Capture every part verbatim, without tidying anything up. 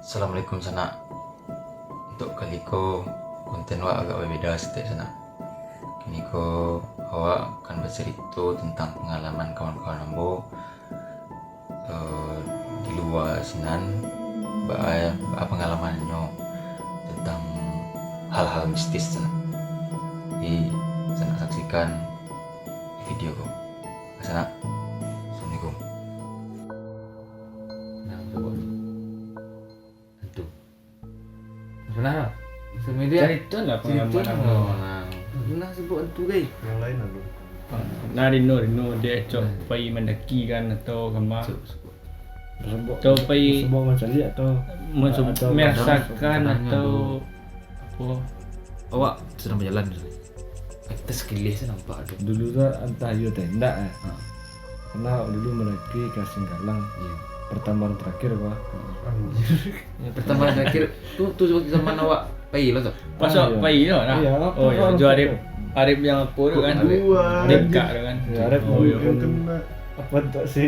Assalamualaikum, sanak. Untuk kali ko, konten wak agak babeda saketek, sanak. Kini ko, awak akan bacarito tentang pangalaman kawan-kawan ambo, eh, di lua sinan, baa, baa pangalamannyo tentang hal-hal mistis, sanak. Jadi, sanak saksikan di video ko. Sanak. Assalamualaikum. Nah, coba. Hantu. Pernah? Sama dia. Carito lah pengalaman. Pernah sebut hantu, guys. Yang lain lah, bro. Nah, Rino, Rino, dia cok pai mandaki kan, atau kama. Sebut, sebut. Atau pai sebut macam ni, atau, atau merasakan, atau apo. Awak sedang bajalan tu. Kita sekilih tu nampak tu. Dulu tu antah iyo atau indak, eh. Ha. Karena awak dulu mandaki ka Singgalang. Iyo. Pertemuan terakhir, bah. Anjir. Pertemuan terakhir tu, tu zaman awak pai lah tu. Pas awak pai lah, nah. Iyo, oh, iyo, jo Arif, Arif yang apo tu kan? Arif. Arif kak tu kan? Iyo, Arif. Oh, iyo. Yang kena apo tu si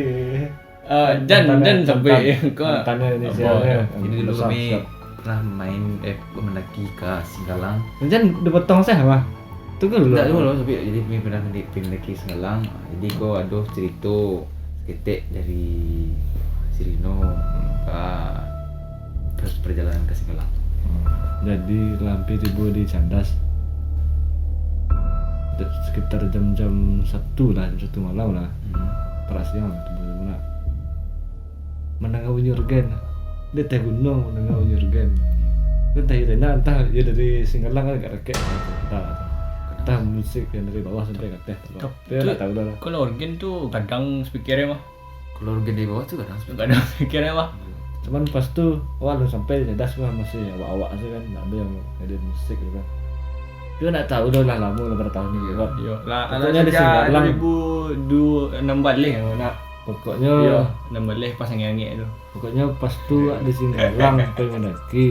Ah, jan, jan sampai ko. Tanya ini siapa? Ini dulu kami pernah main, eh, mandaki ka Singgalang. Jan dipotong sajo, bah. Tunggu dulu. Ndak dulu, tapi jadi kami pernah mandi-, mandi-, mandaki Singgalang. Jadi ko ado carito saketek dari si Rino ka pas perjalanan ka Singgalang. Hmm. Jadi, lah hampir tibo di Candas. Sekitar jam-jam satu lah, jam satu malam lah. Hmm. Parak siang lah, tibo-tibo nak mandanga bunyi organ. Di ateh gunuang mandanga bunyi organ. Entah iyo tenda, entah iyo dari Singgalang kan agak rakek. Entah, entah musik yang dari bawah sampai ka ateh. Tapi ndak tahu dah lah. Kalau organ tu kadang speaker mah. Kalau organ dari bawah tu kadang speaker. Kadang speaker mah. Cuman pas tu, wah, alun sampai Candas mah, masih awak-awak sajo kan, ndak ado yang ngedit musik tu kan. Cuma ndak tahu dah lah, lamo lah, bara tahun ni, kan. Iyo, lah, pokoknyo di sejak Singgalang. Dua ribu enam baleh nak. Pokoknyo, iyo, enam baleh pas angek-angek tu. Pokoknyo pas tu di Singgalang pai mandaki.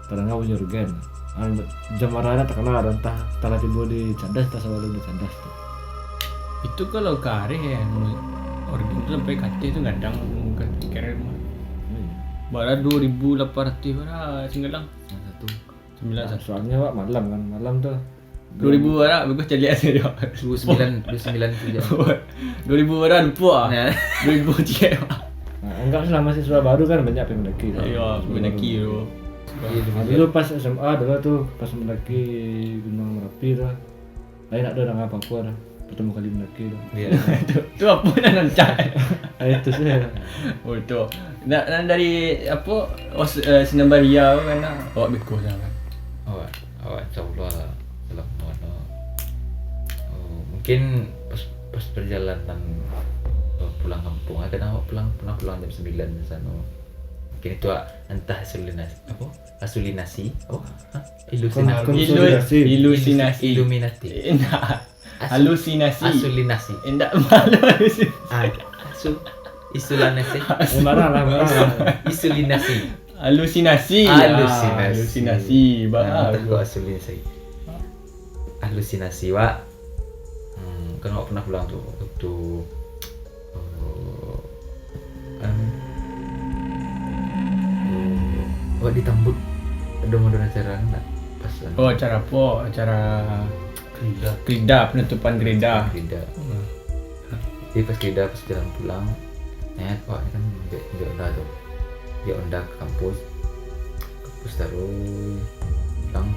Tadanga bunyi organ. An, jam bara nyo takana, antah, antah lah tibo di Candas, antah sabalun di Candas tu. Itu kalau ka areh, eh, organ tu sampai ka ateh tu gadang, bukan pikiran mah. Hmm. Bara dua ribu lapan ratus bara Singgalang. Sembilan satu. Sembilan satu. Soalnyo awak malam kan, malam tu. Dua ribu bara, bagus caliak sajo. Dua sembilan, dua sembilan tu je. Dua ribu bara lupo ah. Nah. Dua ribu ciek. Nah, anggap lah mahasiswa baru kan banyak pai mandaki tu. Iyo, mandaki tu. Iyo, dulu pas S M A dulu tu, pas mandaki Gunuang Marapi tu. Lain ndak ado danga apo-apo dah. Pertama kali mandaki tu. Iyo. Tu, tu apo nan rancak? Ah, itu sajo. Oh, tu. Nak, nak dari apo, os-, eh, Sinan Baria tu kan, awak beko sajo kan? Awak, awak insya Allah lah. Salam, oh, mungkin pas, pas perjalanan, eh, pulang kampung, ah, kadang awak pulang, pernah pulang jam sembilan di sana. Mungkin itu, ah, antah halusinasi, apo? Halusinasi? Apo? Hah? Ilusinasi. Kon-, konsultasi. Ilu-, ilusinasi. Illuminati. Eh, ndak. Asu-, halusinasi. Halusinasi. Eh, ndak, malu halusinasi. Ah, asu-, isulanasi. Eh, marah lah, marah lah. Isulinasi. Halusinasi. Halusinasi. Ah, halusinasi. Bah. Nah, entah kok halusinasi. Halusinasi, wak. Hmm, kan awak pernah pulang tu, waktu, eh, anu, eh, awak ditambut. Ado, ado acara nak pas, anu. Oh, acara apo? Acara Krida. Krida, penutupan Krida. Krida. Hmm. Jadi pas Krida, pas jalan pulang, niat awak ni kan ambiak, ambiak onda tu. Ambiak onda ka kampus. Kampus taruih pulang.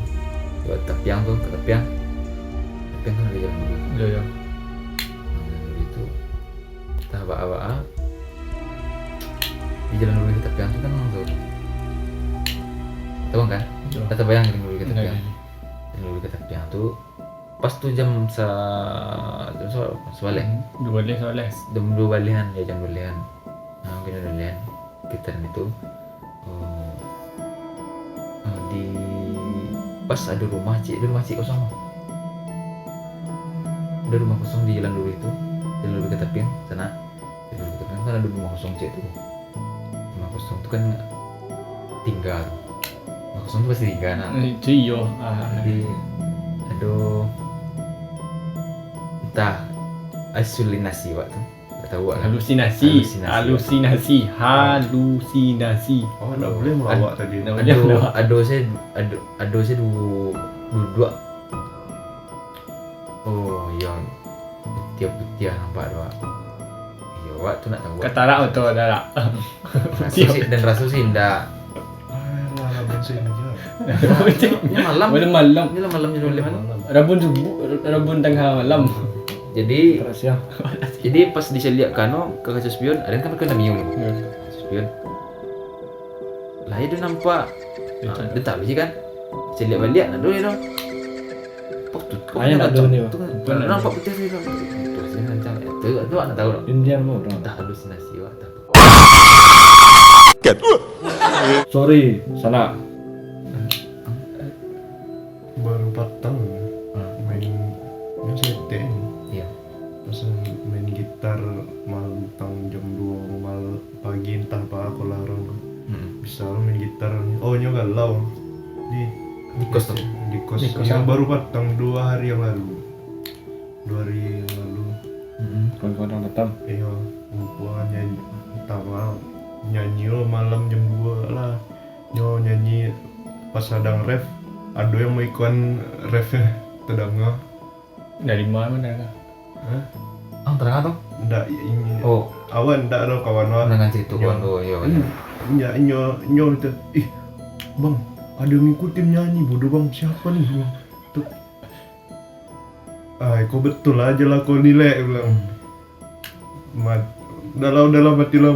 Lewat Tapiang tu, ka Tapiang. Tapiang kan ado jalan dulu. Iyo, iyo. Nah, jalan dulu itu, entah baa-baa. Di jalan dulu ka Tapiang tu kan langsung. Tahu kan? Iyo. Tabayang jalan dulu ka Tapiang. Iyo, iyo. Jalan dulu ka Tapiang tu, pas tu jam sa-, jam sa-, sabaleh. Hmm, duo baleh, sabaleh. Jam duo balehan, yo, jam duo balehan. Nah, mungkin duo balehan, sekitaran itu. Oh, ah, di, pas ado rumah ciek, ado rumah ciek kosong. Ado rumah kosong di jalan lurih tu, jalan lurih ka Tapiang, sanak. Jalan lurih ka Tapiang kan ado rumah kosong ciek tu. Rumah kosong tu kan tingga tu. Rumah kosong tu pasti tingga, nak. Eh, itu iyo. Ah. Jadi, ado, entah, isulinasi awak tu. Tahu lah. Halusinasi. Halusinasi. Halusinasi. Halusinasi. Oh, tak boleh melawak tadi. Tak boleh Ado, melawak. ado se, ado, ado se du, duduak. Oh, iyo. Putiah-putiah nampak tu, Wak. Iyo, awak tu nak tahu. Katarak betul, katarak. Raso sih, dan raso sih indak. Alah, lah bensin aja. Ini malam. Malam malam. Ini lah malam, jadi malam. Rabun subuh, rabun tangah malam. Jadi, Terasa. jadi pas dicaliak kano ka kaca spion, ada kan kena miu. Kaca spion. Lah, itu nampak. Ah, dia tak bisi kan? Caliak baliak nak dulu tu. Pak tu, kau Ayah nak macam dulu ni, tu kan? Nampak putih tu. Terus dia macam itu, tu nak tahu. Indian tu orang. Entah halusinasi, Wak, tak tahu. Sorry, salah. Baru patang main main setek ni. Iya. Pas main gitar malam tang jam dua malam pagi, entah apa aku larang tu. Hmm. Bisa lo main gitar ni. Oh, nyo galau. Di Di kos tu. Di kos. Di kos Yang apa? Baru patang dua hari yang lalu. Dua hari yang lalu. Hmm. Kawan-kawan yang datang. Iyo, kumpulan nyanyi. Entah malam nyanyi lo malam jam dua lah. Nyo nyanyi pas sadang ref. Ado yang mau ikuan ref, tadanga. Dari mana kah? Hah? Ang terang tu? Ndak, ini. Oh, Awan ndak ado kawan wah. Dengan cerita Yo. kawan tu, yo. Hmm, Nyo nyo nyo tu. Ih, bang, ada ngikutin nyanyi bodoh bang. Siapa nih? Bang? Tu. Ah, kau betul aja lah kau ni lek, bilang. Mat, udah lah, udah lah, matilah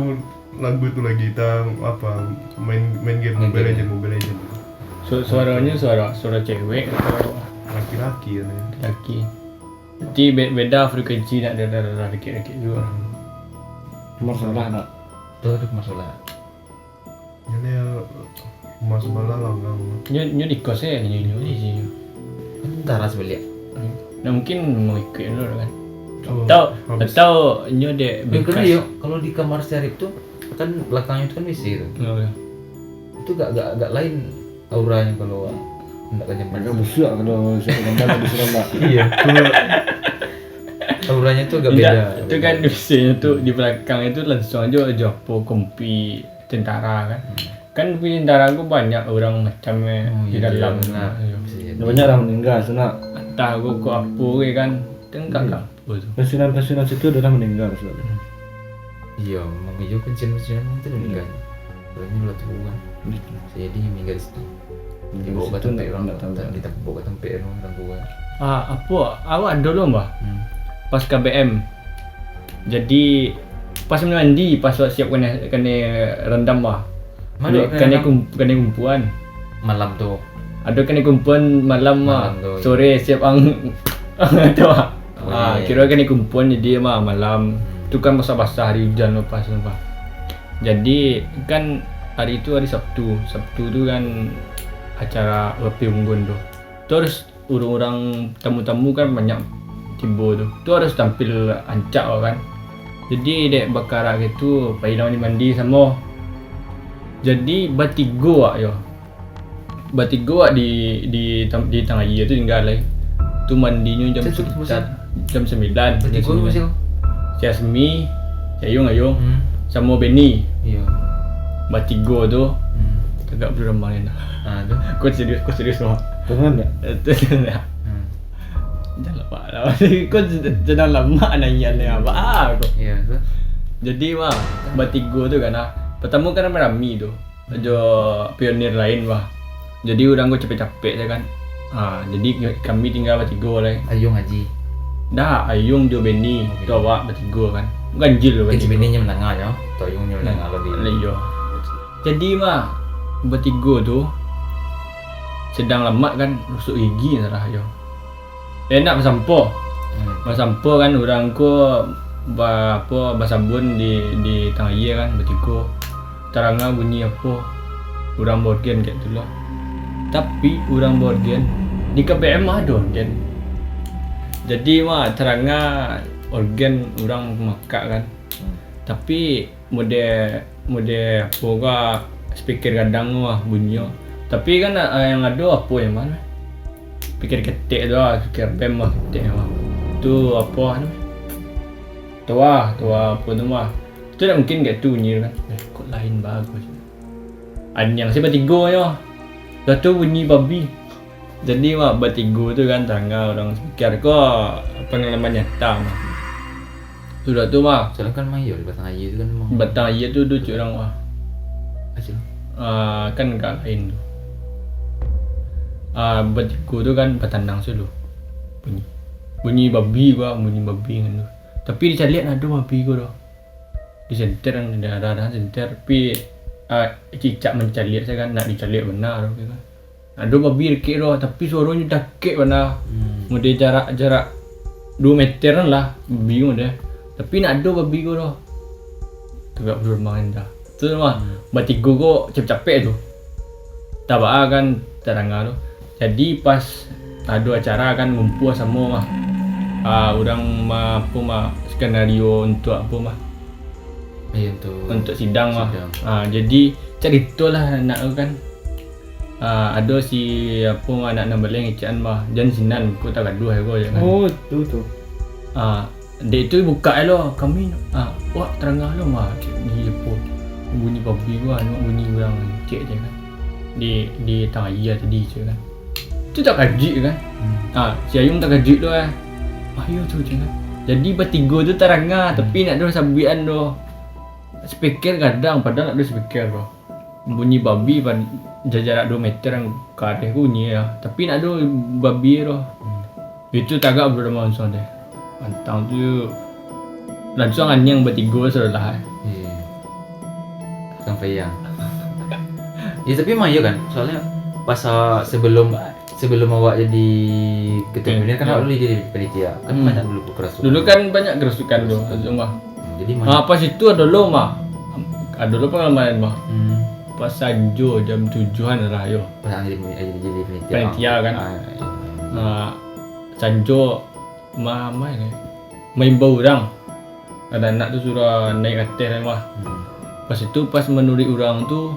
lagu tu lagi. Kita apa main main game Main Mobile game. Legend, Mobile Legend. Su- suaranya suara suara cewek atau Laki-laki ya. Laki. Jadi be- beda frekuensi nak ada darah dikit-dikit juga. Masalah nak. Tu ada masalah. Ini mas bala langang. Nyo nyo di kos eh nyo nyo di sini. Kan darah sebalik. Nah, mungkin mau ikut dulu kan. Oh, Atau habis. Atau nyo dek Ya, karena bekas. Ya, kalau di kamar si Arif tu kan belakangnya itu kan W C tu. Oh, ya. Itu gak gak gak lain auranya kalau ndak kerja Agak busuk kalau saya gambar tak bisa nampak. Iya. Auranya tu agak Tidak, beda. itu kan biasanya tu di belakang itu langsung aja aja apa kompi tentara kan. Kan kompi tentara tu banyak orang macam eh, Oh, di iya, dalam. iya, benar. Iya. Bisa jadi. Banyak orang meninggal sana. Entah aku kok apa ke kan. Tengkak Iya. Apa tu? Pensiunan-pensiunan situ dah meninggal sudah. Iya, memang iya pensiun-pensiunan itu meninggal. Orangnya udah tua kan. Bisa jadi yang meninggal di situ. Dibawa ke tempat orang, Nggak tahu. Dibawa ke tempat orang, orang tua. Ah, apa? Awak ada dulu, Mbah? Hmm. Pas K B M. Jadi pas mandi, pas awak siap kena kena rendam, Mbah. Mana Kena rendam? kum, kena kumpuan. Malam tu. Ada kena kumpuan malam, Mbah. Malam tu, iya. Sore siap ang tu, Mbah. Oh, Ah, iya. Kira kena kumpuan jadi, Mbah, malam. Hmm. Tu kan masa basah hari hujan lepas tu, Mbah. Jadi kan hari tu hari Sabtu. Sabtu tu kan acara Rapi Unggun tu. Terus urang-urang tamu-tamu kan banyak tibo tu. Tu harus tampil rancak kan. Jadi dek bakarak gitu, pai lah mandi-mandi samo. Jadi batigo awak yo. Batigo awak di di tam- di tangah aia tu tinggal lai. Tu mandinyo jam Macam tu, sekitar jam sembilan. Batigo Jam sembilan. macam Si Asmi, si Ayung, Ayung, Hmm. samo Benny. Iya. Batigo tu Hmm. agak berambang ni. Ah tu. Kau serius, kau serius tu. Tuhan tak? Itu dah. Hmm. Jangan lah, Pak. Kau jangan lama nanya ni apa aku. Iya tu. Jadi, Bang, batigo tu kan, ah. Pertama kan rami-rami tu. Jo pionir lain, bah. Jadi urang ko capek-capek je kan. Ha, jadi kami tinggal batigo lai. Ayung Haji. Dah, Ayung jo Benny, Oke. Tu awak batigo kan. Ganjil tu Mungkin si batigo. Benny nyo menengah nyo. Tu Ayung nyo menengah lebih. Lah iyo. Jadi mah batigo tu sedang lamak kan, gosok gigi salah yo. Eh, nak basampo. Hmm. Basampo kan urang ko ba, apo, basabun di, di tangah aia kan, batigo. Taranga bunyi apo, urang baorgen kek tu lah. Tapi urang baorgen, di K B M mah ado orgen. Jadi mah taranga orgen urang makak kan. Hmm. Tapi mode, mode apo ka, speaker gadang tu lah bunyinyo. Tapi kan, ah, yang ado apo yang mano? Speaker ketek tu lah, speaker band lah ketek tu lah. Tu apo namo? Tu Wah, tu apo tu mah. Tu dak mungkin kayak tu bunyi kan. Eh, kok lain bagus. Aniang sih batigo nyo. Dah tu bunyi babi. Jadi mah batigo tu kan, taranga urang speaker ko pangalaman nyata mah. Sudah tu mah. Soalnya kan mah iyo di batang aia tu kan memang. Batang aia tu duduak urang mah. Asil. Ah, kan agak lain tu. Ah, batigo tu kan batanang sulu. Bunyi. Bunyi babi gua, bunyi babi kan tu. Tapi dicaliak ndak ado babi ko doh. Disenter kan, darah-darah senter, tapi, ah, cicak mancaliak sajo kan, ndak dicaliak bana tu kan. Ado babi dakek tu, tapi suaronyo dakek bana. Hmm. Mode jarak, jarak duo meter lah, babi tu mode. Tapi ndak ado babi ko tu. Tagak barumahan dah. Tu mah, hmm, batigo ko capek-capek tu. Tabaa kan taranga tu. Jadi pas ado acara kan ngumpua samo mah. Ah, urang ma-, apo mah, skenario untuak apo mah. Iya, untuak untuak sidang mah. Sidang. Ah, jadi caritolah anak tu kan. Ah, ado si apo mah, anak nan baleh ngecekan mah. Jan sinan ko tagaduah ko je kan. Oh, tu tu. Ah, dek tu buka lo kami. Ah, wak taranga lo mah. Cek di apo. Bunyi babi ko, anu bunyi urang cek je kan. Di, di tangah aia tadi cek kan. Tu takajuik kan. Hmm. Ah, si Ayung takajuik tu eh. Ah, iyo tu cek kan. Jadi batigo tu taranga, hmm, tapi ndak ado sabuikan tu. Speaker gadang, padahal ndak ado speaker tu. Bunyi babi pad-, jajarak duo meter nan kareh bunyi lah. Tapi ndak ado babi tu. Hmm. Itu tagak barumahan langsung deh. Pantang tu langsung aniang batigo sudah lah. Iya. Sampai yang. Ya, tapi emang iya kan. Soalnya pas, ah, sebelum, sebelum awak jadi ketua, hmm, panitia kan, ya, awak dulu jadi panitia. Kan, hmm, banyak dulu kerasukan. Dulu kan banyak kerasukan tu, kerasukan. Cuma. Hmm, jadi emang. Ah, pas itu ado lo mah. Ado lo pangalaman mah. Hmm. Pas sanjo jam tujuhan lah yo. Pas jadi, jadi, jadi panitia. Panitia kan. Ah, iya. Ah, sanjo ma-, ma-, maimbau urang. Ado anak tu suruah naiak ka ateh mah. Hmm. Pas itu, pas manuruik urang tu,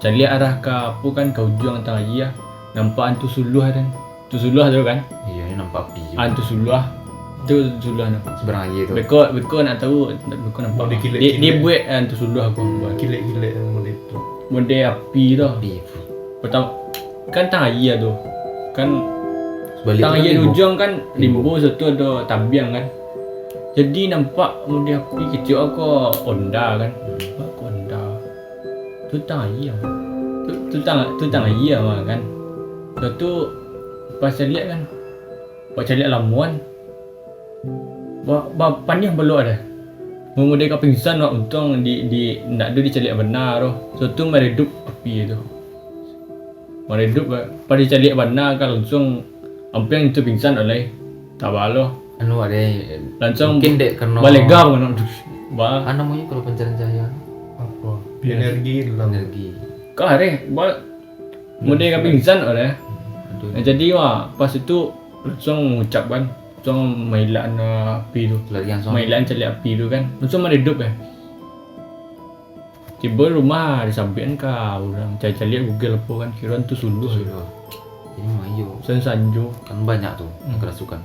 caliak arah ka apo kan, ka ujuang tangah aia, nampak antu suluah kan. Antu suluah tu kan? Iya, ni nampak api je. Antu suluah. Tu antu suluah tu. Seberang aia tu. Beko, beko nak tahu, beko nampak. Model kilek-kilek. Dia, dia buek antu suluah ko. Kilek-kilek model tu. Model api tu. Api. Pertama, kan tangah aia tu. Kan tangah aia di ujuang kan rimbo, satu ado tabiang kan. Jadi nampak model api kecil ko onda kan. Hmm. Nampak ko onda. Tu tangah aia. Tu, tu tangah, tu tangah aia mah kan. Sudah tu pas caliak kan. Pas caliak lamuan. Ba, ba, paniang balok ado. Mamodel ka pingsan wak, untuang di, di, ndak ado dicaliak bana tu. Sudah tu maredup api tu. Maredup, ba, pas dicaliak bana kan langsung ampiang itu pingsan wak lai. Tabalo. Anu, ado yang langsung mungkin dek karano balega mah, ba. Ah, namonyo kalau pancaran cahaya? Apo? Energi dalam. Energi. Kareh, ba, model ka pingsan wak lai. Aduh. Nah, jadi wak, pas itu langsung ngucap kan, langsung mailakkan api tu. Lari langsung. Mailakkan caliak api tu kan, langsung maredup eh. Tibo rumah disabuikkan ka urang, caliak-caliak Google apo kan, kiro antu suluah. Suluah. Jadi, memang iyo. Sanjo-sanjo. Kan banyak tu, hmm, kerasukan.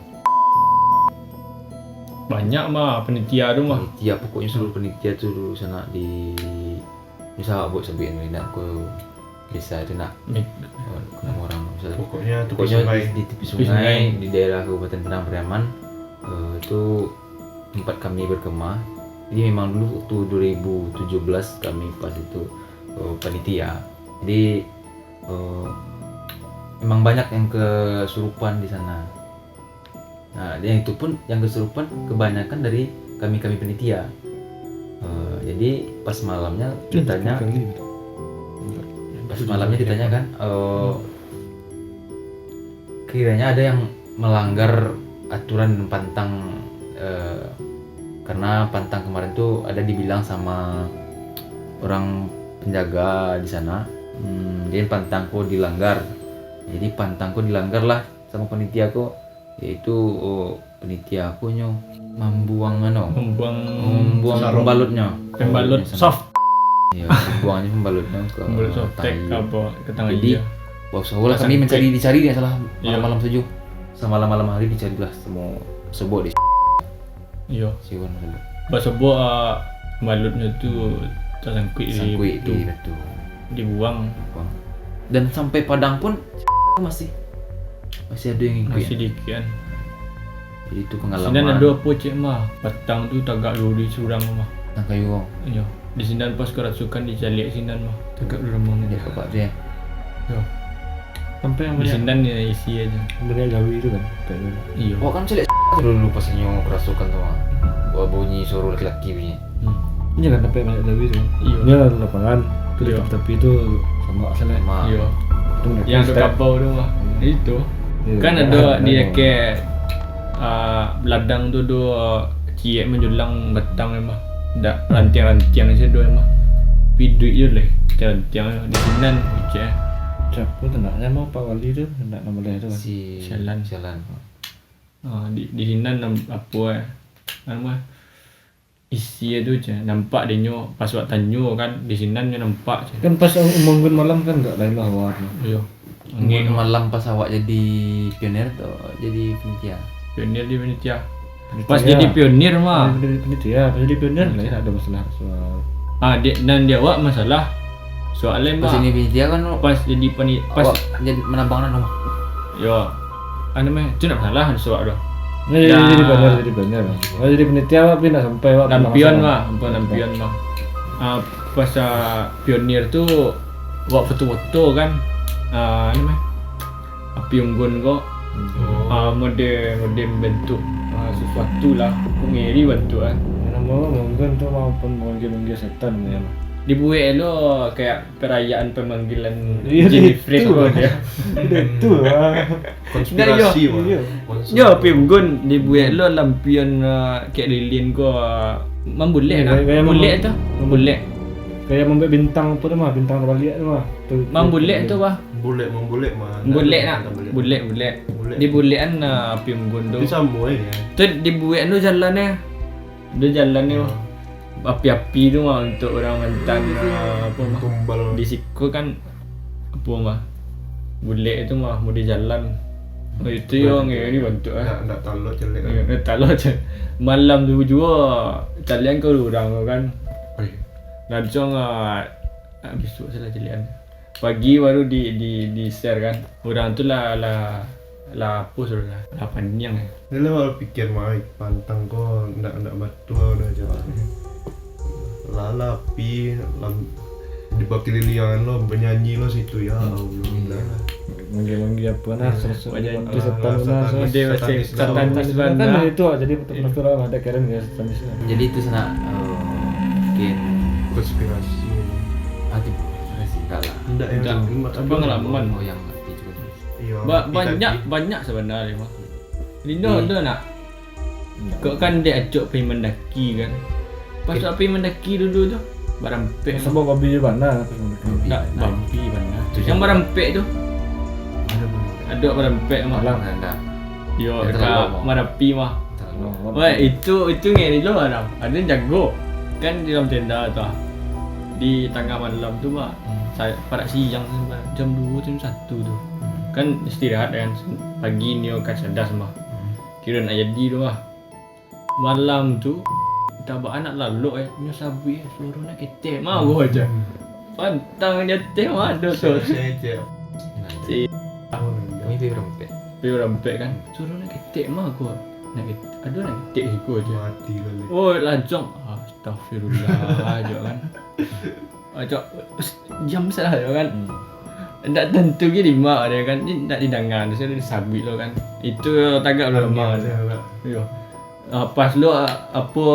Banyak mah panitia tu mah. Panitia, pokoknyo seluruh panitia tu dulu sanak di, misal buek sabuik nak ke desa tu nak. Mik. Oh, kena orang, misal. Pokoknyo tepi sungai. Pokoknyo di, di tepi sungai, tepi sungai, di daerah Kabupaten Padang Pariaman, eh, tu tempat kami berkemah. Jadi memang dulu waktu dua ribu tujuh belas kami pas itu, eh, panitia. Jadi, eh, memang banyak yang kesurupan di sana. Nah, yang itu pun yang kesurupan kebanyakan dari kami-kami panitia. Eh, jadi pas malamnya ditanya, pas malamnya ditanya kan, eh, kiranya ada yang melanggar aturan pantang, eh, karena pantang kemarin tu ada dibilang sama orang penjaga di sana, hmm, jadi pantang ko dilanggar. Jadi pantang ko dilanggar lah sama panitia ko, yaitu, oh, panitia ko nyo mambuang anu, mambuang, mambuang pembalutnyo. Pembalut soft. Iyo, mambuang aja pembalutnyo ke tangah aia. Jadi, wah, usaholah kami mencari, dicari, ndak salah, malam-malam sajo. Samalam-malam hari dicarilah samo sobok di. Iyo. Siun dulu. Pas sobo, ah, balutnyo tu tasangkuik di Sangkuik batu. Di batu. Dibuang. Buang. Dan sampai Padang pun masih, masih ada yang ngikutin. Masih diikutin. Jadi itu pengalaman. Sinan ado apo cek mah? Batang tu tagak dulu di surang mah. Batang kayu. Iyo. Di sinan pas karasukan dicaliak sinan mah. Tagak dulu mah. Di bapak tu ya. Iyo. Sampai yang Di banyak, sinan ya isi aja. Banyak jawi tu kan. Kayak gitu. Iyo. Awak kan caliak dulu pas inyo karasukan tu mah. Buat bunyi suara laki-laki bunyi. Hmm. Ini kan sampai banyak jawi tu kan. Iyo. Ini ada lapangan. Tu Iyo. Tapi tu sama asal ya. Sama. Iyo. Itu mereka Yang ada step. Kabau tu mah. Hmm. Itu. Iyo. Kan ada Nah, di nah. Dekat, ah, ladang tu do ciek manjulang batang emang. Dak rantiang-rantiang saja do emang. Piduik je leh. Rantiang-rantiang di sinan cek. Siapa tu nak? Nama Pak Wali tu? Nak nama leh tu kan? Si Sialan. Sialan. Ah, di, di sinan nam-, apa eh? Nama? Isi tu cek. Nampak dinyo pas awak tanyo kan, di sinan nyo nampak cek. Kan pas umanggun malam kan gak lain lah awak tu. Iyo. Angin Umanggun malam pas awak jadi pionir tu, jadi panitia. Pionir di panitia. Panitia. Pas jadi pionir mah. Jadi panitia, pas jadi pionir Panitia. Lain ada masalah soal. Ah, di, nan di awak masalah soal lain Pas mah. Jadi panitia kan Pas jadi pani-, pas awak jadi menabang kan mah. Yo. Anu mah, tu nak masalah ado soal tu. Nah, jadi, jadi Nah. pionir, jadi pionir. Oh, jadi panitia awak tapi nak sampai awak Lampion masalah. Mah, ampun lampion mah. Ah, pas, ah, pionir tu awak foto-foto kan. Ah, anu mah. Api unggun ko, Hmm. ah, mode, mode bentuk, ah, sesuatu lah. Ko ngeri bentuk kan. Yang nama unggun tu maupun manggil-manggil setan ya. Dibuek lo kayak perayaan pemanggilan Iya, Jin itu Ifrit lah. Dia. Itu lah. Konspirasi Nah, yo. Mah. Iya. Konspirasi. Yo, api unggun dibuek lo lampion, ah, kayak lilin ko, ah, mambulek Iya, lah. Kayak Bulek mambul-, tu, mambul-, bulek. Kayak mambuek bintang apa tu mah, bintang terbalik tu mah. Tu, tu, Mambulek tu, bah. Bulek, mambulek mah. Bulek nak. Mambulek. Bulek, bulek. Bulek. Dibulekan, ah, api unggun tu. Tapi samo eh. Tu dibuek tu jalan eh. Tu jalan tu. Hmm. Api-api tu mah untuk urang mantan, ah, apa mah. Tumbal. Di siko kan apa mah. Bulek tu mah mau di jalan. Oh, itu Bulek yo tu. Ngeri bantuak eh. Ndak, ndak talok caliak kan. Yo, ndak talok caliak. Malam tu juo caliak ka urang tu kan. Oh, iya. Langsung, ah, ah, bisuak salah caliak kan. Pagi baru di, di, di-share kan. Urang tu lah, lah, lah hapus tu lah. Lah paniang eh. Ni lah baru pikir mah, ai, pantang ko ndak, ndak batua dah jawab. Lah, lah api, lam-, di bakeliliangan lo, banyanyi lo situ, ya Allah. Iya. Dah lah. Manggi-manggi apa nah, Iya. Setan Banyanyi. Lah, lah, setan setan nah, lah, setan setan setan nah. Kan itu lah, jadi betul-betul lah, ada keren ya, setan itu. Jadi itu sanak, eh, mungkin Konspirasi. Ah, tu konspirasi, enggak lah. Enggak, yang Enggak. Pengalaman. Oh, yang itu kan. Iya, Ba-, tapi banyak, tadi banyak sebenarnya mah. Lino Hmm. ada nak? Enggak. Kok kan dek acok pai mandaki kan? Pas Eh. Pai mandaki dulu tu, barampek. Sebab babi je bana, pas mandaki. Babi Nak bana. Babi bana. Tu Yang je. Barampek tu. Ada bana. Ada barampek mah. Alam. Ada. Yo, Yang dekat terlalu mah. Marapi mah. Terlalu. Oh, Wah, itu, itu ngeri lo lah. Ada jago. Kan di dalam tenda tu ah. Di tangah malam tu mah. Hmm. Sa-, parak siang tu, jam dua, jam satu tu. Hmm. Kan istirahat kan. Pagi nio ka cadas mah. Hmm. Kiro nak jadi tu mah. Malam tu, tabaan nak lalok eh, nyo sabuik eh, suaro nak ketek mah, hmm, aja. Hmm. Pantang jateh mah, ado tu. Saya, saya je. Si. Oh, iya. Kami pergi berampek. Pergi berampek kan, suaro nak ketek mah, aku. Nak ketek, aduh, nak ketek siko aja. Mati kali. Oh, langsung. Astagfirullah, aja kan. Acok, diam salah tu kan. Hmm. Ndak tantu ge dima dia kan. Ni ndak didanga tu, saya sabuik lo kan. Itu tagak lo Terngiang lemah tu. Saja, Kak. Yo. Ah, pas lo, ah, apo,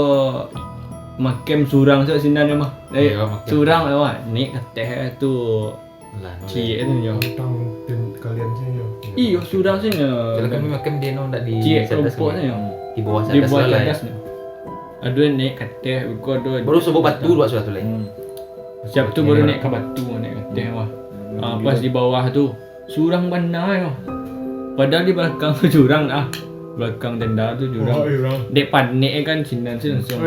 makem surang sa sinan dia mah. Eh, Iyo, makem. Surang dia mah. Naik ke ateh tu. Lah, Ciek tu nyo. Tentang ten-, kalian saja. Iyo, surang saja. Kalau kami makem dia no ndak di Ciek atas kelompok kami. Saja. Di bawah Di atas bawah lah, lah, ya. Atas nyo. Aduh, naik ke ateh, buka tu. Baru sebut batu dua sudah tu, Lek. Hmm. Siap tu baru naik ke batu, naik ke ateh mah. Hmm. Ah, pas di bawah tu, surang bana yo. Padahal di balakang tu surang ah. Balakang tenda tu surang. Oh, surang. Dek panek kan, sinan tu langsung.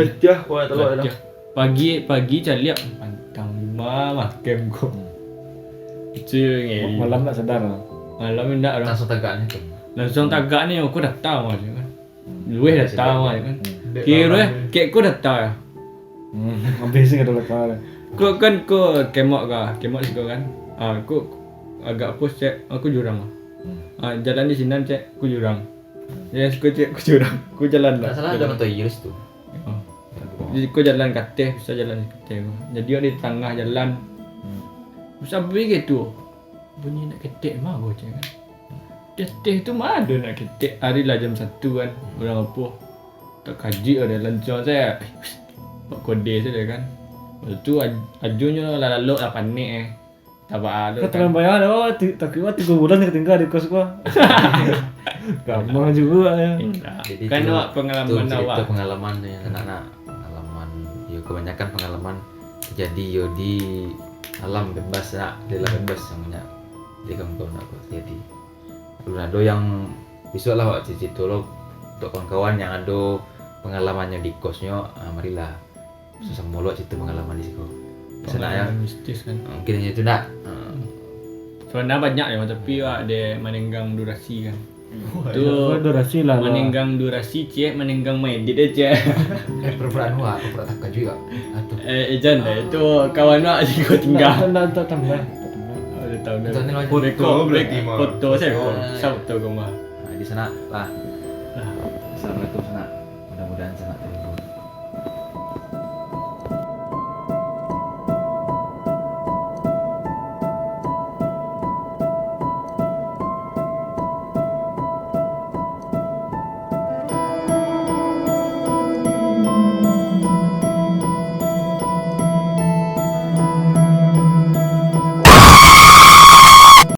Pagi, pagi caliak, pantang lima makem ko. Itu ngeri. Malam tak sadar lah. Malam indak lah. Langsung tagak ni tu. Langsung tagak ni, aku datang aja kan. Lueh datang lah, kan. Hmm. Kiro eh, kek ko datar. Hmm, habis ni kata lekar. Ko kan ko kemok ka, kemok siko kan. Ah, ko agak pos cek, aku jurang. Ah, jalan di sinan cek, aku jurang. Ya, siko cek, aku jurang. Aku jalan Tak lah. salah ada motor Yus tu. Oh. Jadi ko jalan kateh, bisa jalan kateh ko. Jadi awak di tangah jalan. Bisa beri gitu. Bunyi nak ketek mah ko cek kan. Ketek tu mah ada nak ketek. Hari lah jam satu kan. Orang apa? Tak kaji ada lancang saya. Pak kode saja kan. Lepas tu aj- ajunyo lah lalok lah panik eh. Tabak ada Kau terang bayang ada awak ti- takut awak tiga bulan nak tinggal di kos gua. Gampang juga ya. Jadi Kan tu- awak tu pengalaman cerita awak. Pengalaman ni anak-anak. Pengalaman. Ya kebanyakan pengalaman terjadi yo di alam bebas nak, di alam bebas yang banyak di kampung nak terjadi. Belum ada yang besok lah awak cerita lo untuk kawan-kawan yang ada pengalamannya di kosnyo, ah, marilah sama-sama lo cerita pengalaman di siko. Sana ya. Mistis kan. Mungkin hanya tu nak. Ah. Sebenarnya banyak ya, tapi awak ada manenggang durasi kan. Tu Kau durasi lah. manenggang durasi cek, manenggang maedit aja cek. Eh pura-pura anu ah, pura-pura takkan juga. Ah tu. Eh, Ejan dah, itu kawan awak siko tinggal. Tak tak tak tak. Ada tahu dah. Itu ni lagi. Beko, Foto berarti, bek- Mak. Foto saya Foto. foto. Saya foto gambar. Ah, di sana lah. Assalamualaikum.